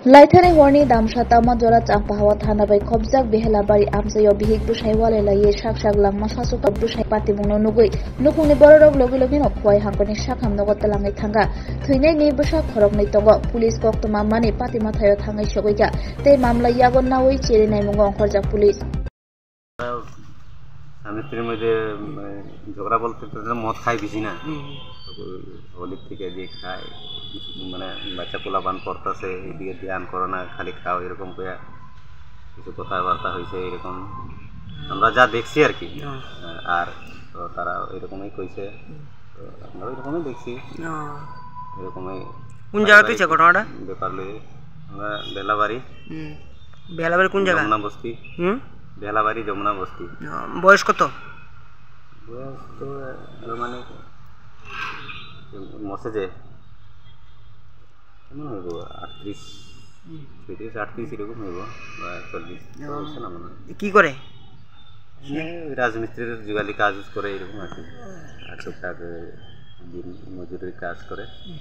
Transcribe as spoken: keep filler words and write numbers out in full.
Laithani horni damsa tama jora Champahao thana bai khobjak Behelabari amchaio bihik bwsai walai laiwi sak sak langma sasuka bwsai patimungno nugwi nukhungni bororok logi logi no Khowai hangkoni sakham nogo twlangwi thangkha. Thwinaini bwsa khoroknwi tongo. Police koktwma mani patima thaio thangwi sogwikha tei mamla yago nawi chiri naimungo ongkhorjak police. স্বামী স্ত্রীর মধ্যে, মানে, ঝগড়া বলতে তো মদ খায় বেশি না। হুম। ওই হোলির থেকে যে খায়, মানে, বাচ্চা পোলাপান পড়তাছে, এদিকে ধ্যান করো না, খালি খাও, এরকম কইয়া কিছু কথাবার্তা হয়েছে, এরকম আমরা যা দেখছি আর কি। হুম। আর তো তারা এরকমই কইছে, হুম। তো আমরা এরকমই দেখছি। হুম। এরকমই কোন জায়গা তুই ঘটনাটা? ব্যাপার লইয়া আমরা বেলাবাড়ি। হুম। বেলাবাড়ি কোন জায়গা? যমুনা বস্তি। হুম? বেলাবাড়ি যমুনা বস্তি। আহ, বয়স কত? বয়স তো, আহ, মানে, মসে যে, কেমন হইব? আটত্রিশ, হুম। ছয়ত্রিশ, আটত্রিশ এরকম হইব, বা চল্লিশ, তো ও। হচ্ছে না মনে হয়। কি করে? মানে, ওই রাজমিস্ত্রির যুগালি কাজ উজ করে এরকম আর কি। আর টুকটাক, আহ, দিন মজুরির কাজ করে। হুম।